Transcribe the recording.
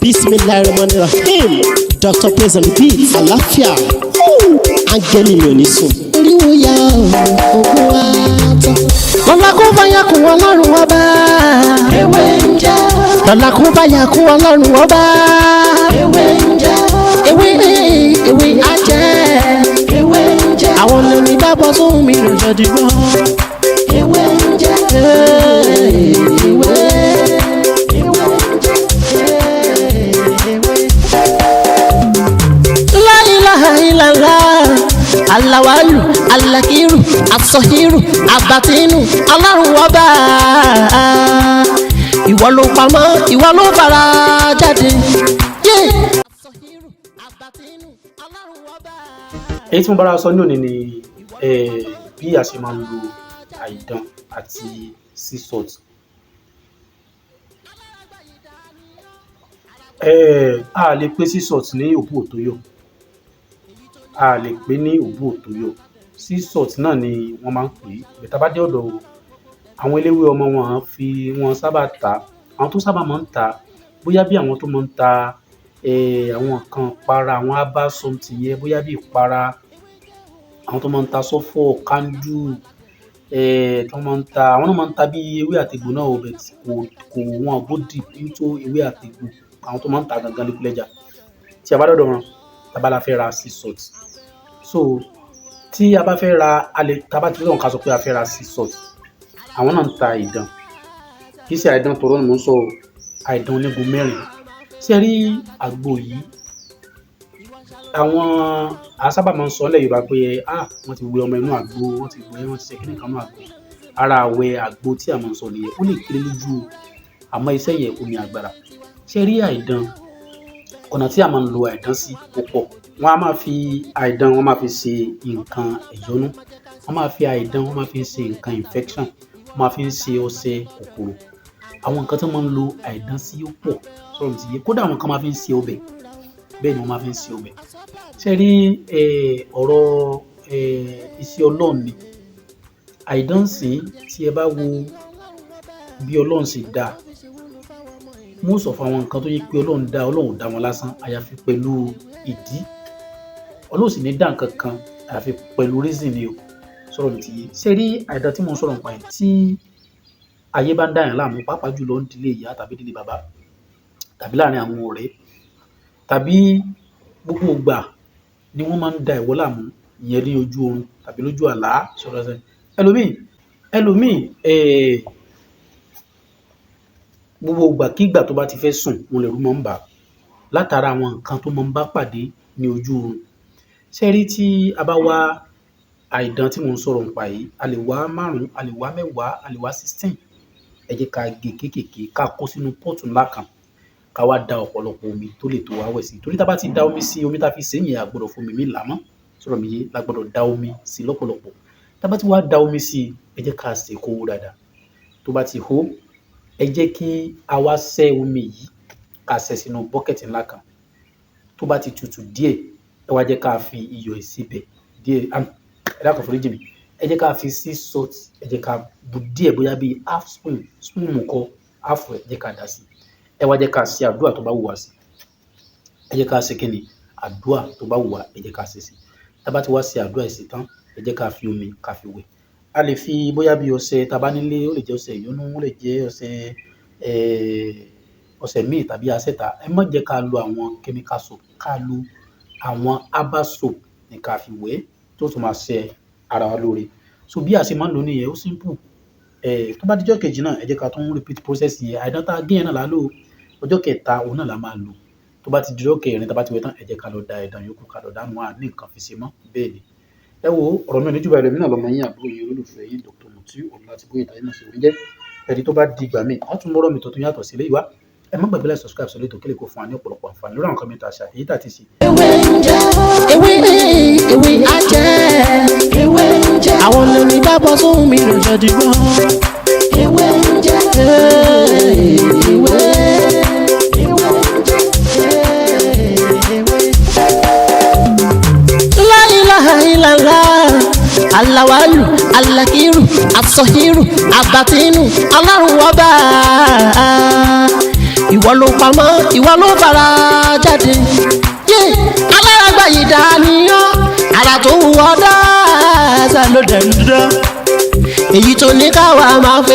Bismillahirrahmanirrahim. Dr. Praise on the beat. Àlàáfíà. Áńgẹ́lì mi ò ní sùn. Oríwo ya ògùn wa tán. Lọ́la kó bá yà kún Ọlọ́run Ọba. Ewé ń jẹ́. Lọ́la kó bá yà kún Ọlọ́run Ọba. Ewé ń jẹ́. Ewé ewé ajẹ́. Ewé ń jẹ́. Àwọn lórí bá bọ́ sóhun mi lò jọ dìgbọ́. Ewé ń jẹ́. Ewé. Ewé ń jẹ́. Ewé. La ilaha illallah. Alawalu, alakiru, asọhiru, abatinu, Ọlọ́run Ọba. Ìwọ ló pamọ́, ìwọ ló fara jáde. Yeah. Asọhiru, abatinu, Ọlọ́run Ọba. Èyí tí mo bára sọ ní òní ni bí a ṣe máa ń lo àìdán àti sea salt. A lè pe sea salt ní òbú òtóyọ̀, a lè pè ní òbú òtóyọ̀. Sea salt náà ni wọ́n máa ń pè é. But tá bá dé ọ̀dọ̀ àwọn eléwé ọmọ, wọn fi wọn sábà tà. Àwọn tó sábà máa ń tà, bóyá bí àwọn tó máa ń ta àwọn nǹkan ìpara, àwọn herbal something yẹn, bóyá bí ìpara, àwọn tó máa ń ta sulfur, candle, tó máa ń ta, àwọn náà máa ń ta bí ewé àti egbò náà o, but kò wọ́n go deep into ewé àti egbò. Àwọn tó máa ń ta gangan ní Kúlẹ̀jà. Tí a bá dọ̀dọ̀ wọn, tá bá la fẹ́ ra sea salt. So tí a bá fẹ́ ra, a lè, tá bá ti rí wọn ká sọ pé a fẹ́ ra sea salt. Àwọn náà ń ta àìdán. Kì í ṣe àìdán tọ̀rọ̀ ni mò ń sọ o, àìdán onígun mẹ́rin. Ṣé ẹ rí àgbo yìí? Àwọn a sábà máa ń sọ nílẹ̀ Yorùbá pé, "Ah, wọ́n ti wẹ ọmọ inú àgbo, wọ́n ti wẹ, wọ́n ti ṣe kíní kan nínú àgbo." Ara àwẹ̀ àgbo tí a máa ń sọ nìyẹn. Ó lè kéré lójú o, àmọ́ iṣẹ́ yẹn ó ní agbára. Ṣé ẹ rí àìdán? Ọ̀nà tí a máa ń lo àìdán sí ó pọ̀. Wọ́n á máa fi àìdán, wọ́n máa fi ṣe nǹkan ìyọnu. Wọ́n máa fi àìdán, wọ́n máa fi ṣe nǹkan infection. Wọ́n máa fi ń ṣe ọṣẹ kòkòrò. Àwọn nǹkan tí wọ́n máa ń lo àìdán sí ó pọ̀. Sọ̀rọ̀ mi ti yé. Kódà àwọn kan máa fi ń ṣe ọbẹ̀. Bẹ́ẹ̀ ni wọ́n máa fi ń ṣe ọbẹ̀. Ṣé ẹ rí ọ̀rọ̀ iṣẹ́ Ọlọ́run ni. Àìdán sì, tí ẹ bá wo bí Ọlọ́run ṣe dá, most of àwọn nǹkan tó jẹ́ pé Ọlọ́run dá, Ọlọ́run ò dá wọn lásán, àyàfi pẹ̀lú ìdí. Ọlọ́run sì ní dá nǹkan kan àyàfi pẹ̀lú reason ni o. Sọ̀rọ̀ mi ti yé. Ṣé ẹ rí àìdán tí mò ń sọ̀rọ̀ nípa ẹ̀? Tí ayé bá ń dá èèyàn láàmú, pàápàá jùlọ ní ìdílé ìyá tàbí ìdílé bàbá tàbí láàárín àwọn ọ̀rẹ́, tàbí gbogbo ìgbà ni wọ́n máa ń da ìwọ láàmú, ìyẹn ní ojú oorun tàbí lójú àlá. Sọ̀rọ̀ sẹ́. Ẹlòmíì, gbogbo ìgbà kígbà tó bá ti fẹ́ sùn, òun lẹ̀rú máa ń bà á látara àwọn nǹkan tó máa ń bá pàdé ní ojú oorun. Ṣé ẹ rí tí a bá wá àìdán tí mò ń sọ̀rọ̀ nípa yìí, a lè wá márùn-ún, a lè wá 10, a lè wá 16. Ẹ jẹ́ ká gé kéékèèké, ká kó sínú pọ́ọ̀tù ńlá kan, ká wá da ọ̀pọ̀lọpọ̀ omi tó lè tó wá wẹ̀ sí. Torí tí a bá ti da omi sí, omi tá fi sè é yẹn, a gbọdọ̀ fomi mí là mọ́. Sọ̀rọ̀ mi yé, la gbọdọ̀ da omi sí lọ́pọ̀lọpọ̀. Tí a bá ti wá da omi sí, ẹ jẹ́ ká sè kó hó dáadáa. Tó bá ti hó, ẹ jẹ́ kí a wá sẹ́ omi yìí, ká sẹ́ sínú bọ́kẹ̀tì ńlá kan. Tó bá ti tutù díẹ̀, ẹ wá jẹ́ ká fi iyọ̀ ìsebẹ̀ díẹ̀, ẹ dákun foríjì mi. Ẹ jẹ́ ká fi sea salt, ẹ jẹ́ ká bu díẹ̀, bóyá bí half spoon, spoon kan, half ẹ jẹ́ ká dà sí. Ẹ wá jẹ́ ká ṣe àdúrà tó bá wù wá sí. Ẹ jẹ́ ká ṣe kíni? Àdúrà tó bá wù wá, ẹ jẹ́ ká ṣe sí. Tí a bá ti wá ṣe àdúrà yìí sí tán, ẹ jẹ́ ká fi omi ká fi wẹ̀. A lè fi bóyá bí ọṣẹ tá bá nílé, ó lè jẹ́ ọṣẹ ìyọnu, ó lè jẹ́ ọṣẹ míì tàbí aṣẹ́ta. Ẹ má jẹ́ ká lo àwọn chemical soap, ká lo àwọn herbal soap ní ká fi wẹ̀ tó tún máa ṣe ara wa lóore. So bí a ṣe máa ń lò ní ìyẹn, ó simple. Tó bá di ọjọ́ kejì náà, ẹ jẹ́ ká tún repeat process yẹn. Àìdán tá gé yẹn náà là á lò. Ọjọ́ kẹta, òun náà la máa lò. Tó bá ti di ọjọ́ kẹrin, tá bá ti wẹ̀ tán, ẹ jẹ́ ká lọ da ẹ̀dàn yòókù, ká lọ dànù, a ní nǹkan fi ṣe mọ́. Bẹ́ẹ̀ ni. Ẹ wo ọ̀rọ̀ mi ò ní jù báyìí lọ. Èmi náà lọmọ yín, àbúrò yín, olólùfẹ́ yín, Dr. Mutiu Ọlátíbóyè Táyé náà ṣe orí jẹ́. Ẹni tó bá di ìgbà míì, a tún mọ́rọ̀ mi tuntun yàtọ̀ sí eléyìí wá. Ẹ má gbàgbé láti subscribe sórí ètò kí lè kó fún wa ní ọ̀pọ̀lọpọ̀ àǹfààní lórí àwọn nǹkan mẹ́ta àṣà èyí tá a ti ṣe. Ewé ń jẹ́, ewé ewé ajẹ́. Ewé ń jẹ́. Àwọn lórí bá bọ́ sóhun mi lò jọ dìgbọ́. Ewé ń jẹ́. Ewé. Ewé ń jẹ́. Ewé. La ilaha illallah. Alawalu, alakiru, asọhiru, abatinu, Ọlọ́run Ọba. Ìwọ Ìwọ ló pamọ́, ìwọ ló fara jáde. Yé alárágbá yìí dániyàn, ara tó wù ọ́ dáa ló dẹ̀ ń dán. Èyí tó ní káwa máa fẹ́.